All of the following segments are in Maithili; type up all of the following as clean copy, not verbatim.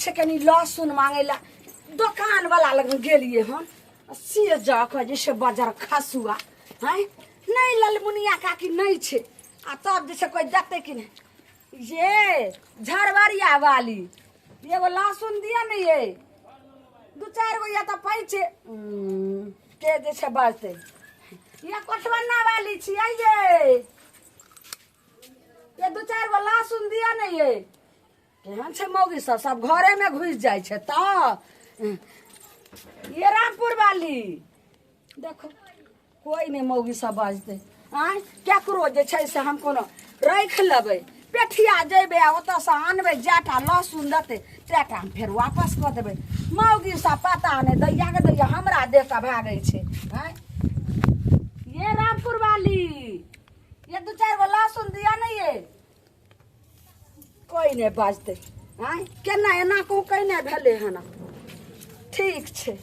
छै कनि लहसुन मांगै लए दोकान वाला लग गेलियै हन से जा कऽ जे छै बजर खसुआ हैं नहि ललमुनिया काकी नहि छै आ तब जे छै कोइ देतै कि नहि ये झरवरिया वाली एगो लहसुन दिअ ने ये दू चारि गो या तऽ पैचे के जे छै बजतै ये कोठवन्ना वाली छियै ये ये दू चारि गो लहसुन दिअ ने ये केहन छै मौगी सब सब घरेमे घुसि जाइ छै तऽ ये रामपुर वाली देखो कोइ नहि मौगी सब बजतै आँय केकरो जे छै से हम कोनो राखि लेबै पेठिया जेबै आ ओतऽसँ आनबै जएटा लहसुन देतै तएटा हम फेर वापस कऽ देबै मौगी सब पता नहि दैया के दैया हमरा देख कऽ भागै छै आँय ये रामपुर वाली ये दू चारि गो लहसुन दिअ ने ये कोइ नहि बाजतै आँय केना एना कहूँ कहिने भेलै हन ठीक छै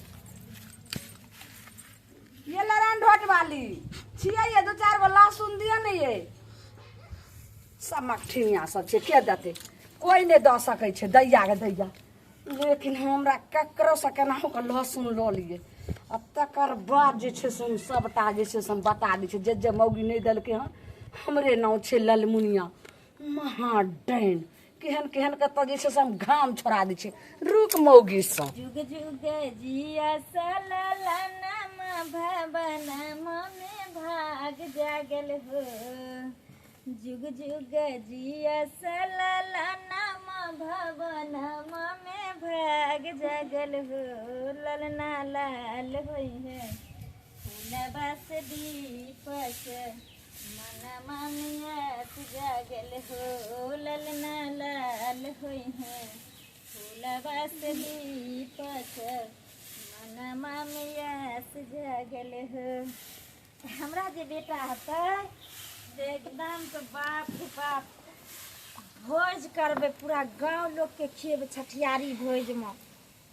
ये लड़न ढोट वाली छियै ये दू चारि गो लहसुन दिअ ने ये सब मकठिनिया सब छै के देतै कोइ नहि दऽ सकै छै दैया के दैया लेकिन हमरा ककरोसँ केनाहु कऽ लहसुन लऽ लियै आ तकर बाद जे छै से हम सभटा जे छै से हम बता दै छियै जे जे मौगी नहि देलकै हन हमरे नाम छै ललमुनिया महाडैन केहन केहन के तऽ जे छै से हम घाम छोड़ा दै छियै रुक मौगी सब जुग जुग जिया सललनम भवनम में भाग जागल हो जुग जुग जिया सललनम भवनम में भाग जागल हो ललना लाल होई है फूलबस दीपक मन मामियात जागल हो ललना लाल होई है फूलबस दीपक मन मामियात जागल हो हमरा जे बेटा हेतै से एकदम से बाप रे बाप भोज करबै पूरा गाँव लोकके खिएबै छठियारी भोजमे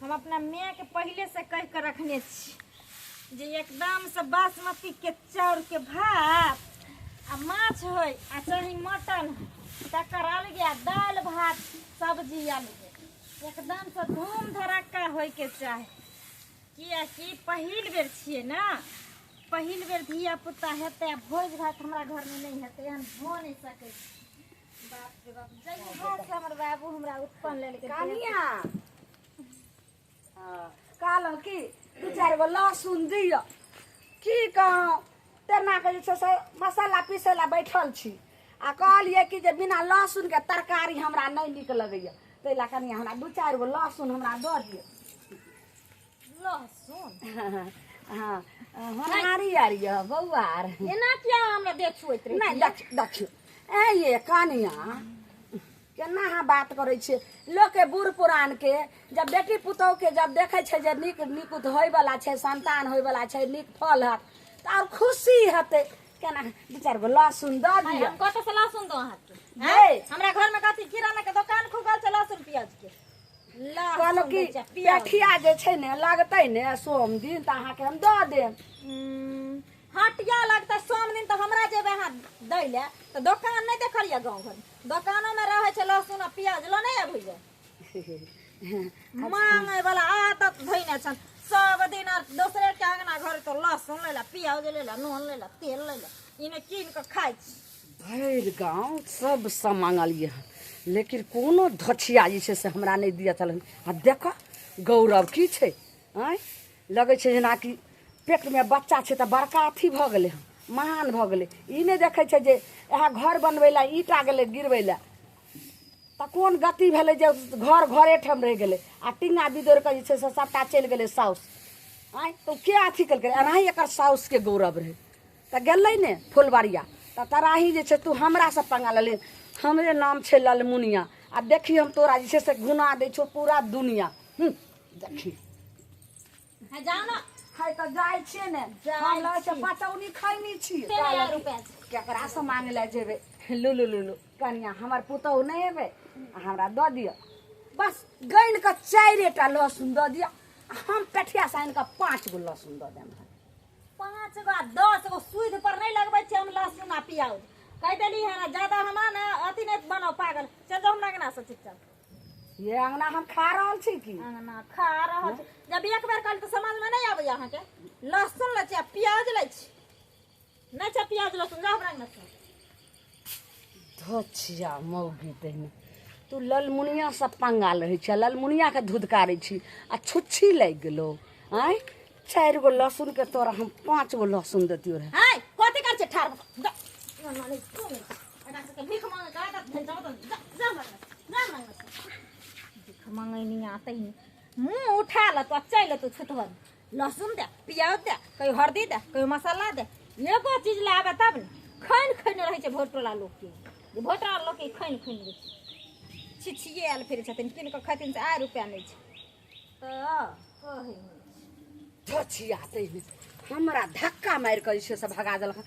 हम अपना मायके पहिलेसँ कहि कऽ रखने छी जे एकदमसँ बासमतीके चाउरके भात आ माछ होय आ चाहे मटन होय तकर अलगे आ दालि भात सब्जी अलगे एकदमसँ धूम धड़क्का होयके चाही किएकि पहिल बेर छियै ने पहिल बेर धिया पुता हेतै आ भोज भात हमरा घरमे नहि हेतै एहन भऽ नहि सकै छै बाप रे बाप जहियासँ हमर बाबू हमरा उत्पन्न लेलकै कनिया कहलहुँ कि दू चारि गो लहसुन दिअ की कहूँ तेना कऽ जे छै से मसाला पीसै लए बैठल छी आ कहलियै कि जे बिना लहसुनके तरकारी हमरा नहि नीक लगैए ताहि लए कनि हमरा दू चारि गो लहसुन हमरा दऽ दिअ लहसुन हँ होनहारी आर यऽ बौआ आर एना किया हमरा देह छुएत रहै नहि देख देखियौ ए ये कनिया केना अहाँ बात करै छियै लोकके बूढ़ पुरानके जब बेटी पुतोहुके जब देखै छै जे नीक निकुत होइवला छै संतान होइवला छै नीक फल हैत तऽ आओर खुशी हेतै केना दू चारि गो लहसुन दऽ दिअ हम कतऽ से लहसुन दो अहाँके ये हमरा घर में कथी किराना के दुकान खुगल छै लहसुन प्याज के कहलहुँ कि पेठिया जे छै ने लगतै ने सोम दिन तऽ अहाँके हम दऽ देब हटिया लगतै सोम दिन तऽ हमरा जेबै अहाँ दै लए तऽ दोकान नहि देखलियै गाँव घरमे दोकानोमे रहै छै लहसुन आ प्याज लऽ नहि अबैया मांगे वाला आदत धैने छन सब दिन आर दोसरे के अंगना घर तो लहसुन लै ला प्याज लै ला नून लै ला तेल लै ला इने कीन कऽ खाइ छी भरि गाँव सबसँ माँगलियै हन लेकिन कोनो धोछिया जे छै से हमरा नहि दिअ चलल आ देखऽ गौरव की छै आँय लगै छै जेनाकि पेटमे बच्चा छै तऽ बड़का अथी भऽ गेलै हन महान भऽ गेलै ई नहि देखै छै जे इएह घर बनबै लए ईंटा गेलै गिरबै लए तऽ कोन गति भेलै जे घर घरे ठाम रहि गेलै आ टिंगा बिदोरि कऽ जे छै से सभटा चलि गेलै साउस आँय तऽ ओ के अथी केलकै एनाही एकर साउसके गौरव रहै तऽ गेलै ने फुलबरिया तऽ तराही जे छै तू हमरासँ पंगा लेलही हमरे नाम छै ललमुनिया आ देखी हम तोरा जे छै से घुना दै छौ पूरा दुनिया देखी है जाओ ना है तऽ जाइ छियै ने जाइ हम लगै छै छी। पचौनी खैनी छी तेरह रुपया छै। केकरासँ मांगे लए जेबै लू लू लू लू कनिया हमर पुतहु नहि एबै आ हमरा दऽ दिअ बस गनि कऽ चारिटा लहसुन दऽ दिअ आ हम पेठियासँ आनि कऽ पाँच गो लहसुन दऽ देब 5 गो आ 10 गो सूद पर नहीं लगबै छियै हम लहसुन आ प्याज कहि देली है ना ज्यादा हमरा ने अथी नहीं बनाओ पागल चल जाओ हमरा अंगना से चुपचाप ये अंगना हम खा रहल छी की अंगना खा रहल छी। जब एक बेर कहल तऽ समझ में नहीं आबैया अहाँके। लहसुन लै छी आ प्याज लै छी, नहीं छै प्याज लहसुन, जाउ हमरा अंगना से। धोछिया मौगी तहिने तू ललमुनिया सब पंगा रहै छै, ललमुनिया के धुधकारै छी आ छुच्छी लागि गेलो। आँय 4 गो लहसुन के तोरा हम 5 गो लहसुन देतियो रहे। हाय कथी कर छै ठार जा ना नहीं तू नहीं एकरा सबके भीख मांगे के आदत भेल, जाउ तऽ जा जा हमरा अंगना से, जा हमरा अंगना से। भीख मांगे नहीं आते ही मुँह उठा लतो आ चलि एतौ छुतहर। लहसुन दे, प्याज दे, कहियो हरदी दे, कहियो मसाला दे, एगो चीज लाबे तब ने। खैन खैने रहै छै भोट टोला लोकके, जे भोट टोला लोकके खैन खैन रहै छै। छिछिए आयल फिरै छथिन, कीन कऽ खैथिन से आइ रुपैआ नहि छै तऽ कहै नहि छै। धोछिया तहिने हमरा धक्का मारि कऽ जे छै से भगा देलक।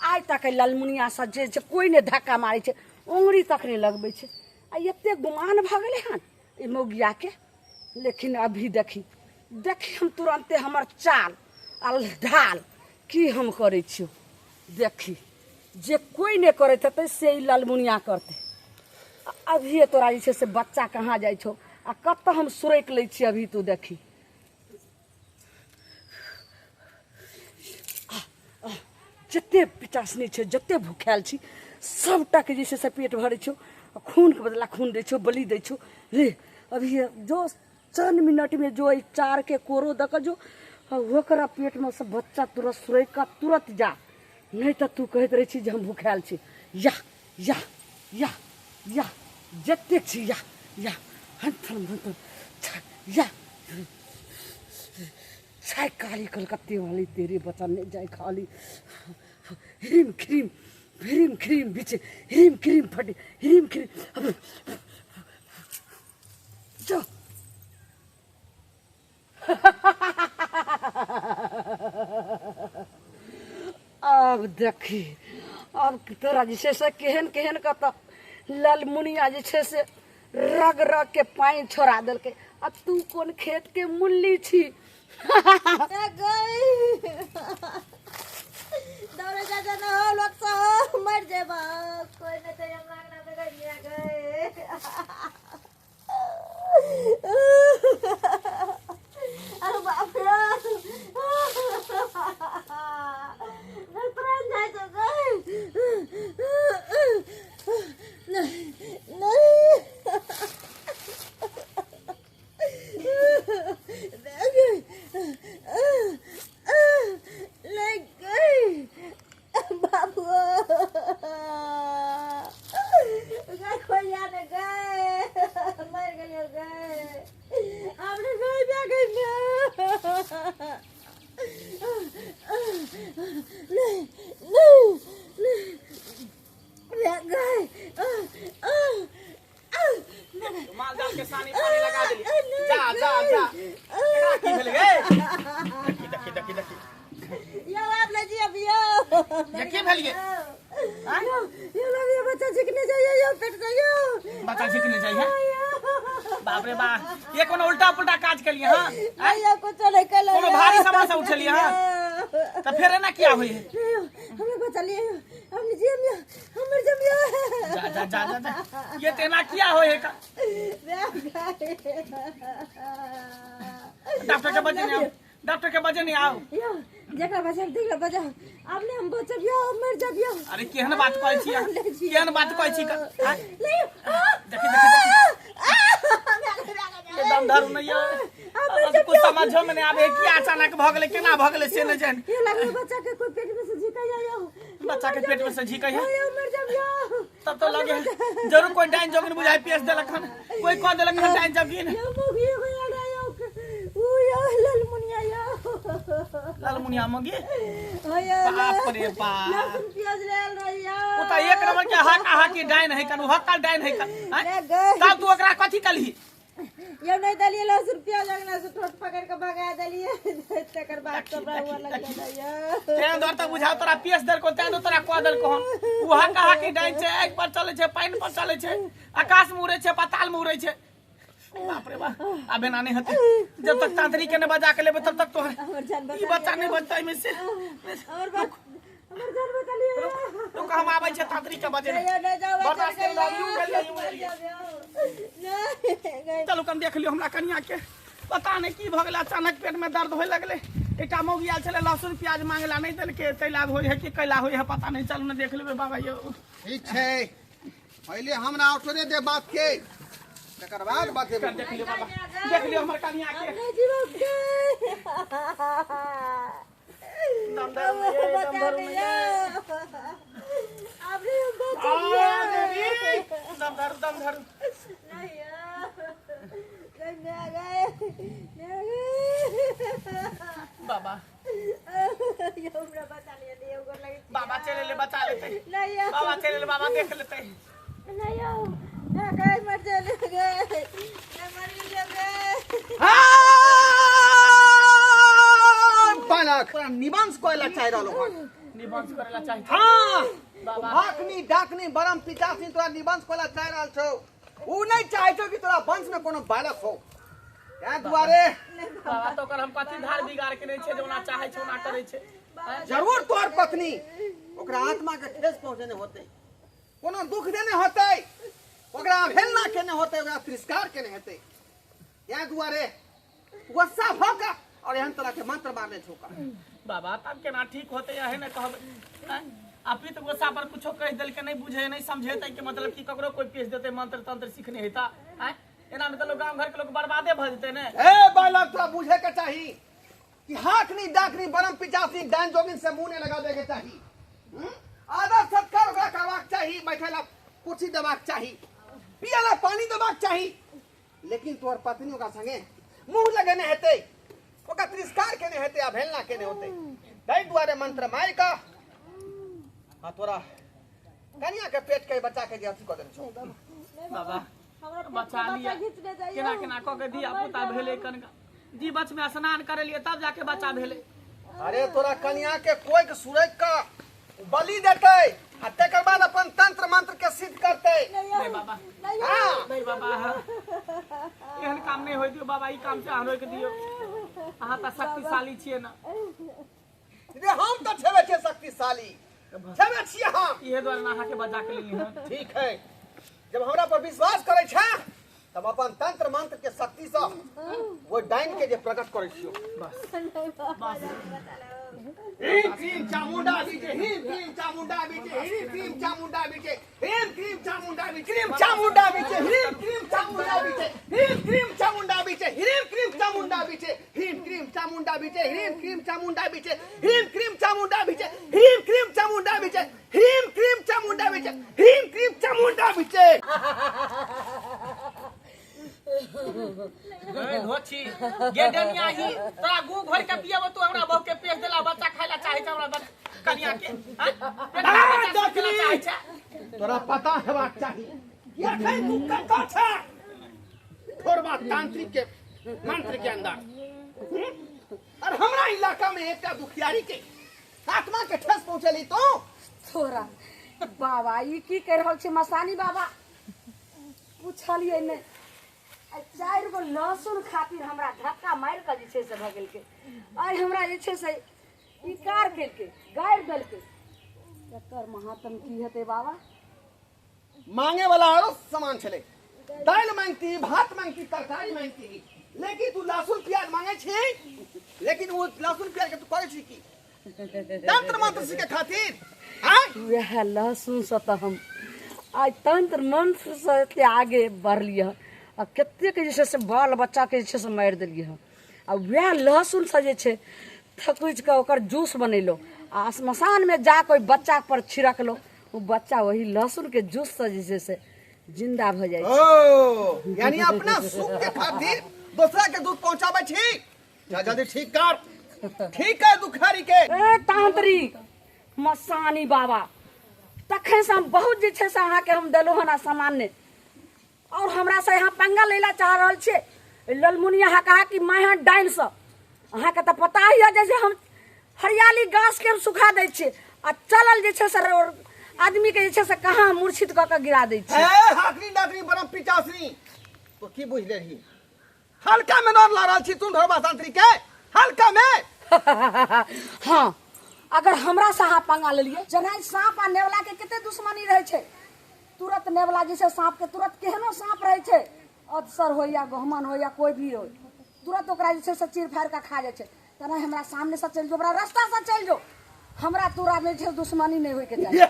आइ तक एहि ललमुनिया सँ जे छै कोइ नहि धक्का मारै छै, उंगरी तक नहि लगबै छै। आ एते गुमान भऽ गेलै हन ई मौगियाके। लेकिन अभी देखी देखी हम तुरन्ते हमर चाल आ ढाल की हम करै छियौ। देखी जे कोइ नहि करैत हेतै से ई ललमुनिया करतै। अभिये तोरा जे छै से बच्चा कहाँ जाइ छौ आ कतऽ हम सुरकि लै छियै अभी तू देखी। जते पिचासनी छै, जते भूखायल छी, सबटाके जे छै से पेट भरै छौ। खूनके बदला खून दै छौ, बलि दै छौ। रे अभी जो चंद मिनट में जो ई चार के कोरो दऽ कऽ जो ओकरा पेट में से बच्चा तुरंत सुरकि कऽ तुरंत जा, नहीं तऽ तू कहैत रहै छी जे हम भूखायल छी। या या या या जतेक छी या या हंथन हंथन या छाय काली कलकत्ते वाली तेरे बचन नहीं जाए खाली। ह्रीम क्रीम ह्रीम क्रीम बीच ह्रीम क्रीम फटी ह्रीम क्रीम जो। अब देखी अब तोरा जे छै से केहन केहन कतऽ ललमुनिया जे छै से रग रग के पानि छोड़ा देलकै। आ तू कोन खेत के मुल्ली छी? दौड़े जा जा ना हो लोग सब मर जेबा, कोई नहीं तो हमरा अंगना में गइया गए। अरे बाप रे, नहीं प्राण जाए तो गए। नहीं नहीं लग गई बाबू, खोलिया ने गए मर गए गए हमने गए जा गए। नहीं नहीं नहीं गए। माल जाल के सानी पानी लगा देली। जा जा जा एकरा की भेल गे? देखी देखी देखी देखी यो आप ले जी अभी यो ये की भेल गे? यो यो लगे बच्चा झिकने जाइए, यो पेट जाइए बच्चा झिकने जाइए। बाप रे बाप, ये कोनो उल्टा पुल्टा काज केलिए हां? नहीं कुछ नहीं कल कोनो भारी सामान से उठलिए हां? त फेर एना किया होई? हमें बचा लिए, हम जी हम मर जमियो। जा जा जा जा ये तेना किया होई है? डॉक्टर के बजे नहीं आओ, डॉक्टर के बजे नहीं आओ। यो जकरा बचा देख बजा आपने हम बचबियो मर जबियो। अरे केहन बात कहै छी, केहन बात कहै छी? ले देखी देखी देखी एकदम धरू नहीं है। कुछ समझ में नहीं आवे कि अचानक भ गेलै केना भ गेलै से नहीं जान। ये लगे बच्चा के कोई पेट में से झिकै आयो, बच्चा के पेट में से झिकै है यो मर जबियो। तब तो लगे जरूर कोई डाइन जोगिन बुझाई पीस देलक हन, कोई कह देलक हन डाइन जोगिन। यो मोगी हो गया यो उ यो ललमुनिया यो ललमुनिया मोगी। ओ यो बाप रे बाप, लहसुन प्याज ले रही यो। उ त एक नंबर के हक हक की डाइन है कन, हक डाइन है कन। तब तू ओकरा कथि कलही? यो नहीं दलिए लहसुन प्याज अंगना से ठोट पकड़ के भगा दलिए। तकर बाद तोरा हुआ लग जाइए। तें दर त बुझा तोरा पीस देल को, तें तोरा कह देल को। उ हक हक की डाइन छै, एक पर चले छै, पानि पर चले छै, आकाश में उड़े छै, पाताल में उड़े छै। बाप रे बाप, अब एना नहीं होते। जब तक तांत्रिक के न बजा के लेबे तब तक तोहर हमर जान ई बच्चा नहीं बचतै में से। हमर बात हमर जान बचा लिए। रुक हम आबै छै तांत्रिक के बजे नहीं नहीं जाओ बर्दाश्त कर लो यूं गेलियै यूं गेलियै नहीं चलू कन देख लियौ हमरा कनिया के पता नहीं की भऽ गेलै अचानक पेट में दर्द होय लगलै एकटा मौगी आयल छलै लहसुन प्याज मांगला नहीं देलकै तैला होइ है कि कैला होइ है पता नहीं चलू ने देख लेबै बाबा यौ ठीक छै पहिले हमरा ऑर्डरे दे बात के तकर बाद बतेबो देख लियौ बाबा देख लियौ हमर कनिया के नहीं जीवो के दम धरू ने ये, दम धरू ने ये। अब नहीं हम आ, देवी! दम धरू दम धरू नहीं नहीं नहीं आ गए नहीं आ गए बाबा ये हमरा बचा लिया नहीं ओकर लगे बाबा चले ले बचा लेते नहीं बाबा चले ले बाबा देख लेते नहीं ना गए मर चले गए मैं मर गए हाँ, बालक तोरा निबंध कोयला चाहि रहलो हन निबंध करेला चाही हाँ बाबा। भाखनी डाकनी बरम पिचासी तोरा निबंध कोयला चाहि रहल छौ उ नहीं चाहे छौ कि तोरा वंश में कोनो बालक हो तें दुआरे बाबा तो ओकर हम कथी धार बिगाड़ के नहीं छै जे ओना चाहे छै ओना करै छै जरूर तोहर पत्नी ओकरा आत्मा के ठेस पहुंचेने होते कोनो दुख देने होते ओकरा अवहेलना केने होते ओकरा तिरस्कार केने हेतै तें दुआरे गुस्सा भऽ कऽ और एहन तरह के मंत्र मारने छौ का बाबा तब केना ठीक होते अहे ने कहबै आँय? आ पित गुस्सा पर कुछो कहि देलकै नहीं बुझे नहीं समझेतै कि मतलब कि ककरो कोई पेश देतै मंत्र तंत्र सीखने हेता आँय? एना में तऽ लोग गाँव घर के लोग बर्बादे भऽ जेतै ने ए बालक तोरा बुझे के चाही कि हाथनी डाकनी बरम पिचासी डाइन जोगिन से मुंह नहीं लगाबे के चाही हम्म? आदर सत्कार ओकरा करबाक चाही बैठे ला कुर्सी देबाक चाही पिए ला पानी देबाक चाही लेकिन तोहर पत्नी ओकरा संगे मुंह लगेने हेतै ओकरा तिरस्कार केने हेतै अवहेलना केने होतै ताहि दुआरे मंत्र मारि कऽ आ तोरा कनिया के पेट के बच्चा के जे अथी कऽ देने छौ बाबा हमरा पेट बचा के लिया बच्चा घीचने जाइए केना केना कऽ के धिया पुता भेलै कनका जी बच में स्नान करेलियै तब जाके बच्चा भेलै अरे तोरा कनिया के कोइक सुरक का बलि देतै आ तकर बाद अपन तंत्र मंत्र के सिद्ध करतै नहीं बाबा हाँ नहीं बाबा एहन काम नहीं होय दियौ बाबा ई काम से अहाँ रोकि दियौ अहाँ तऽ शक्तिशाली छियै ने रे हम तऽ छेबे छियै शक्तिशाली छेबे छियै हम इहे दुआरे ने अहाँके बजा के लेली हन ठीक है जब हमरा पर विश्वास करै छै तब अपन तंत्र मंत्र के शक्ति से वो डाइन के जे प्रकट करै छियो बस बस ह्रीं क्रीम चामुंडा बीचे ह्रीं क्रीम चामुंडा बीचे ह्रीं क्रीम चामुंडा बीचे ह्रीं क्रीम चामुंडा बीचे क्रीम चामुंडा बीचे ह्रीं क्रीम चामुंडा बीचे ह्रीं क्रीम चामुंडा बीचे ह्रीं क्रीम चामुंडा बीचे ह्रीं क्रीम चामुंडा बीचे ह्रीं क्रीम चामुंडा बीचे ह्रीं क्रीम चामुंडा बीचे ह्रीं क्रीम चामुंडा बीचे ह्रीं क्रीम चामुंडा बीचे ह्रीं क्रीम चामुंडा बीचे ए धोछी गे डनिया ही तोरा गू घोर के पियब तू हमरा बहू के पेश देला बच्चा खाय ला चाहे छै हमरा कनिया के हाँ? पेट में बच्चा सुतला चाहे छै तोरा पता हेबाक चाही कि अखन तू कतऽ छै थोड़बा तांत्रिक के मंत्र के अंदर हम्म? और हमरा इलाका में एकटा दुखियारी के आत्मा के ठेस पहुंचेली तू तोरा बाबा ई की कहि रहल छै मसानी बाबा पुछलियै नहि आ चारि गो लहसुन खातिर हमरा धक्का मारि कऽ जे छै से भऽ गेलकै आइ हमरा जे छै से ई कार केलकै गारि देलकै एकर महात्म की हेतै बाबा मांगे वाला आरो सामान छले दालि मांगती भात मांगती तरकारी मांगती लेकिन तू लहसुन प्याज मांगे छी लेकिन वो लहसुन प्याज के तू करे छी की तंत्र मंत्र सीखे खातिर आय वएह लहसुनसँ तऽ हम आइ तंत्र मंत्रसँ एते आगे बढ़लियै हँ आ कतेक जे छै से बाल बच्चाके जे छै से मारि देलियै हँ आ वएह लहसुनसँ जे छै थकुचि कऽ ओकर जूस बनेलहुँ आ श्मशानमे जा कऽ ओहि बच्चापर छिड़कलहुँ ओ बच्चा ओहि लहसुनके जूससँ जे छै से जिन्दा भऽ जाइ छै ओ यानी अपना सुख के खातिर दोसरा के दुख पहुंचाबै छी जा जल्दी ठीक कर ठीक कर दुखारी के ए तांत्रिक मसानी बाबा तखन से हम बहुत जे छै से अहाँके हम देलहुँ हन सामान्य और हमरा से यहाँ पंगा लै चाह रहल छियै ललमुनिया अहाँ कहा कि मैं यहाँ डाइन से अहाँके तऽ पता ही है जे हम हरियाली घास के हम सुखा दै छियै आ चलल जे छै से आदमी के जे छै से कहाँ मूर्छित कऽ के गिरा दै छियै ए हाकनी डाकनी बरम पिचासनी तो की बुझ लेही हल्का में नर ला रहल छी तू ढोरबा तांत्रिक के हल्का में हाँ अगर हमरा से अहाँ पंगा लेलियै जेना साँप आ नेवला के कते दुश्मनी रहै छै, तुरंत नेवला जे छै साँप के तुरंत केहनो साँप रहै छै, अदसर हो या गहमन हो या कोई भी हो, तुरंत ओकरा जे छै से चीर फाड़ि कऽ खा जाइ छै। तेना हमरा सामने से चलि जो, हमरा रास्ता से चलि जो, हमरा तोरा में जे दुश्मनी नहीं होइके चाही। ए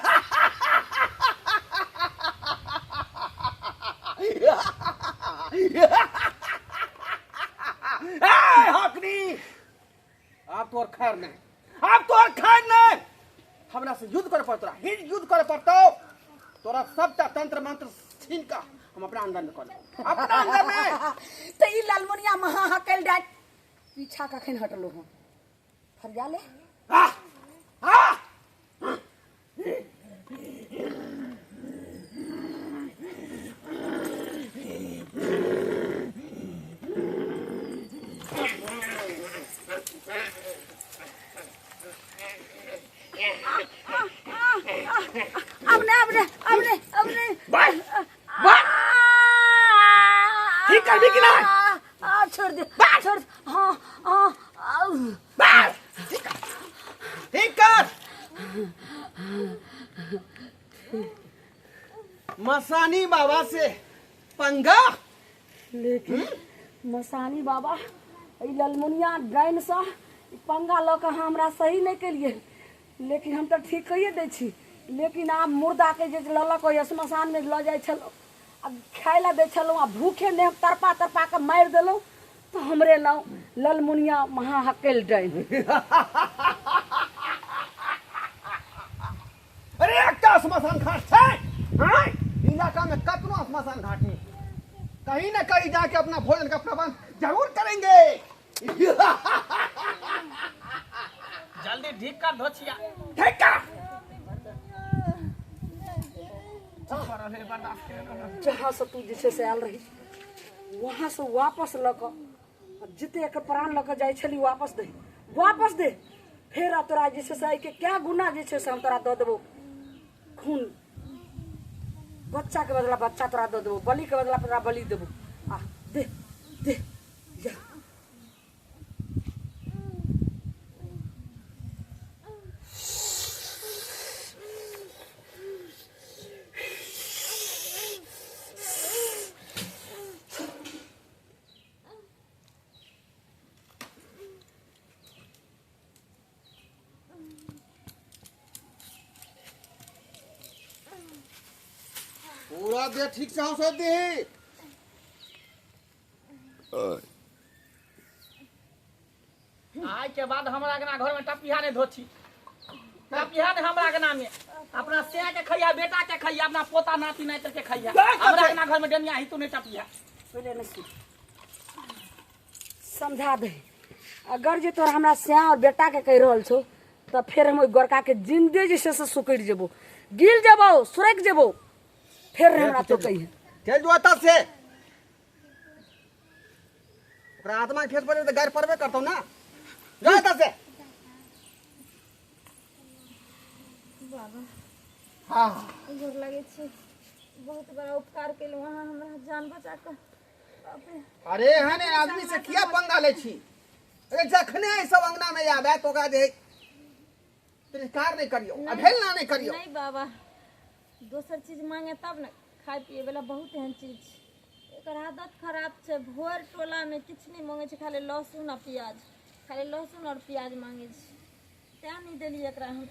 हकनी, आब तोर खैर नहीं, आब तोर खैर नहीं, हमरा से युद्ध करे पड़तो, हिर युद्ध करे पड़तो, तोरा सबटा तंत्र मंत्र छीन का हम अपना अंदर में कर लेब, अपना अंदर में। त ई लालमुनिया महा हकल डाट पीछा कखन हटलो हम फरिया ले। आ आ अब ने अब ने अब ने अब ने बाय बाय ठीक करबी कि नहीं? आ छोड़ दे, छोड़ दे। हाँ हाँ आउ। बाय ठीक कर। मसानी बाबा से पंगा। लेकिन मसानी बाबा ई ललमुनिया डाइन से पंगा लऽ कऽ हमरा सही नहीं केलिए, लेकिन हम तऽ ठीक कहिए दै छी। लेकिन आब मुर्दा के जे लऽ लऽ कऽ श्मशान में लऽ जाइ छलहुँ आ खाय लए दै छलहुँ आ भूखे नहि हम तड़पा तड़पा कऽ मारि देलहुँ, तऽ हमरे नाम ललमुनिया महा हकेल डाइन। अरे एकटा श्मशान घाट छै इलाका में, कतनो श्मशान घाट नहीं, कहीं ना कहीं जाके अपना भोजन का प्रबंध जरूर करेंगे। जल्दी ठीक कर धोछिया, ठीक कर। जहाँ से तू जे छै से आयल रही वहाँ से वापस लऽ कऽ जते एकर प्राण लऽ कऽ जाइ छली वापस दे, वापस दे। फेर आ तोरा जे छै से एहिके क्या गुना जे छै से हम तोरा दऽ देबौ, खून बच्चा के बदला बच्चा तोरा दऽ देबौ, बलि के बदला तोरा बलि देबौ। आ दे दे जा। पूरा दे ठीक से हौसला दे। आय के बाद हमरा अंगना घर में टपिया नहीं धोछी, टपिया नहीं हमरा अंगना में। अपना सिया के खैया, बेटा के खैया, अपना पोता नाती नातर के खैया, हमरा अंगना घर में डनिया ही तू नहीं टपिया। पहिले नहीं सुन, समझा दे। अगर जे तोरा हमरा सिया और बेटा के कहि रहल छौ तऽ फेर हम ओहि गोरका के जिंदे जे छै से सुकड़ि जेबो, गिल जेबो, सुरकि जेबो, फेर हमरा तो कहिहे। चल जो एतऽ से, ओकरा आत्मा के ठेस पड़े तऽ गारि पड़बे करतौ ना, जो एतऽ से। बाबा हाँ गोर लगै छी, बहुत बड़ा उपकार केलहुँ अहाँ हमरा जान बचा कऽ। बाप रे। अरे एहन आदमी से किया पंगा लै छी? अरे जखने ई सब अंगना में आबे तो ओकरा जे तिरस्कार नहीं करियो, अवहेलना नहीं करियो। नहीं बाबा, दोसर चीज मांगे तब ने, खाय पिए वाला बहुत एहन चीज छै। एकर आदत खराब छै, भोर टोला में किछु नहीं मांगे छै, खाली लहसुन आ प्याज, खाली लहसुन और प्याज मांगे छै, तें नहीं देलियै एकरा हम।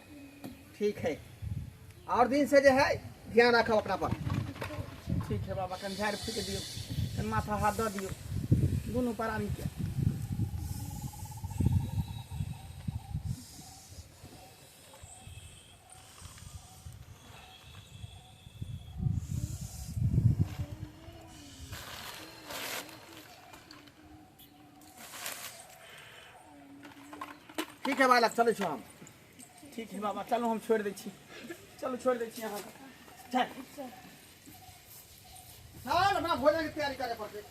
ठीक है, और दिन से जे है ध्यान राखब अपना पर। ठीक है बाबा, कन झाड़ फूक दियो, कन माथा हाथ दऽ दियो दुनू प्राणी के। ठीक है बालक, चलै छौ हम। ठीक है बाबा, चलू हम छोड़ि दै छी, चलू छोड़ि दै छी अहाँके। चल चल, अपना भोजन के तैयारी करे पड़तै।